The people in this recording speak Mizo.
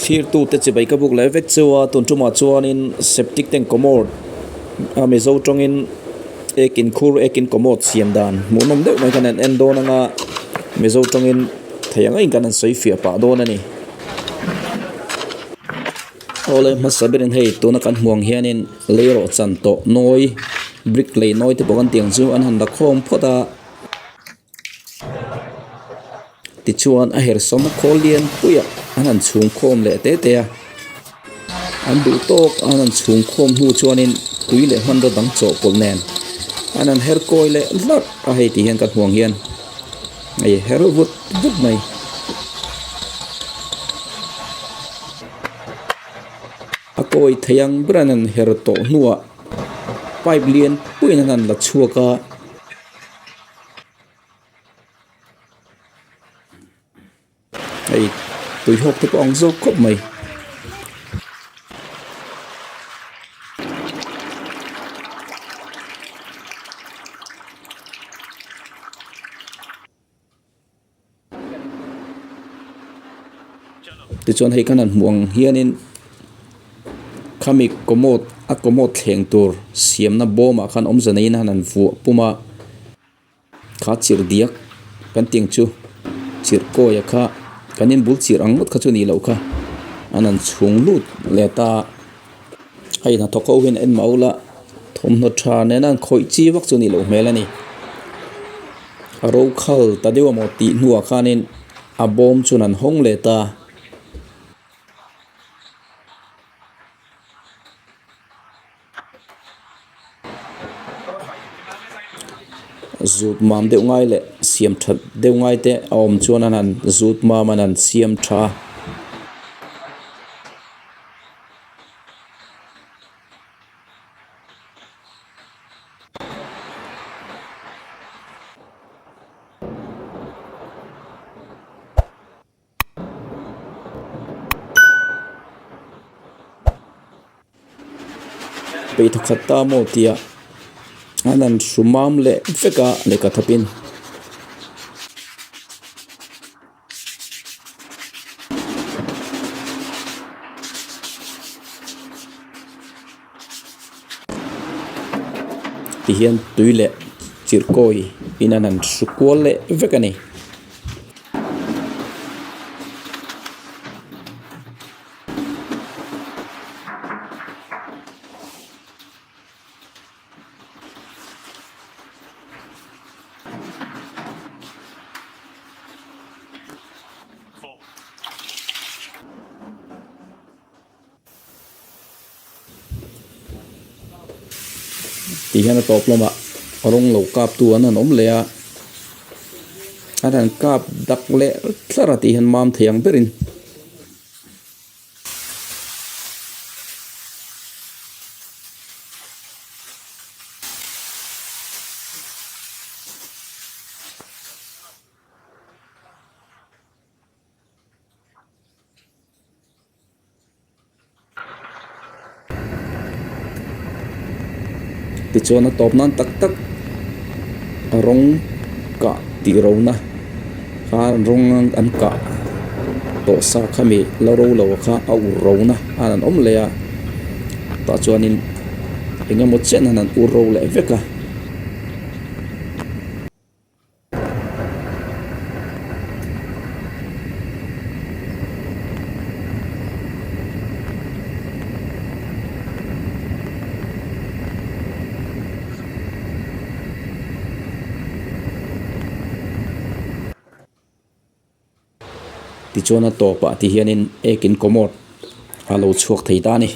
Thirtu te chibai ka buk leh vek cheu a tun tumah chuanin septic tank commode a mizo tawngin ekin khur ekin commode siam dan hmuhnawm deuh mai khan an en dawn anga mizo tawngin thei ang engin kan han sawi fiah pah dawn a ni. Awle hmasa berin hei tuna kan hmuh ang hianin lei rawh chan tawh nawi brick lei nawi te pawh kan tih ang chu an han la khawm phawt a. Tichuan a hersawm a khawl lian puiah an han chhung khawm leh te te a, an duh tawk an han chhung khawm hnu chuanin tui leh hmanraw dang chawhpawlh nen an han her kawi leh hlarh a hei tih hian ka hmuh ang hian hei her vut vut mai. A kawi thei ang ber an han her tawh hnuah pipe lian puiin an han la chhuak a. Hei tui hawk te pawh ang zawk khawp mai. Tichuan hei kan han hmuh ang hianin khami commode a commode thleng tur siamna bawmah khan awmze neiin a han han vuah pum a. Kha chirh diak kan tih ang chu chirh kawi a kha kan inbul chirh ang ngawt kha chu a nih loh kha an han chhung lut leh ta a hei hnathawk ho hian en mah ula thawmhnaw tha nena an khawih chi vak chu a nih loh hmel a ni a ro khal ta deuh amaw tih hnuah khanin a bawm chuan an hawng leh ta. Zut mam deuh ngai leh siam that deuh ngai te a awm chuan an han zut mam an han siam tha a. Peih thawkhat ta maw tia an han hru mam leh vek a lehkha thawpin. Tihian tui leh chirhkawi in an han hru kual leh vek a ni. Ti hian a tawp lamah rawng lo kap tu an han awm leh a an han kap dak leh tlar a tih hian mam thei ang berin. Tichuan a tawp nan tak tak rawng kah tih rona kha rawng an kah tawh sa khami la ro lo kha a ur rona a an awm leh a tah chuanin eng emaw chen an han ur ro leh vek a. Tichuan a tawpah ti hianin ekin commode a lo chhuak thei ta a ni.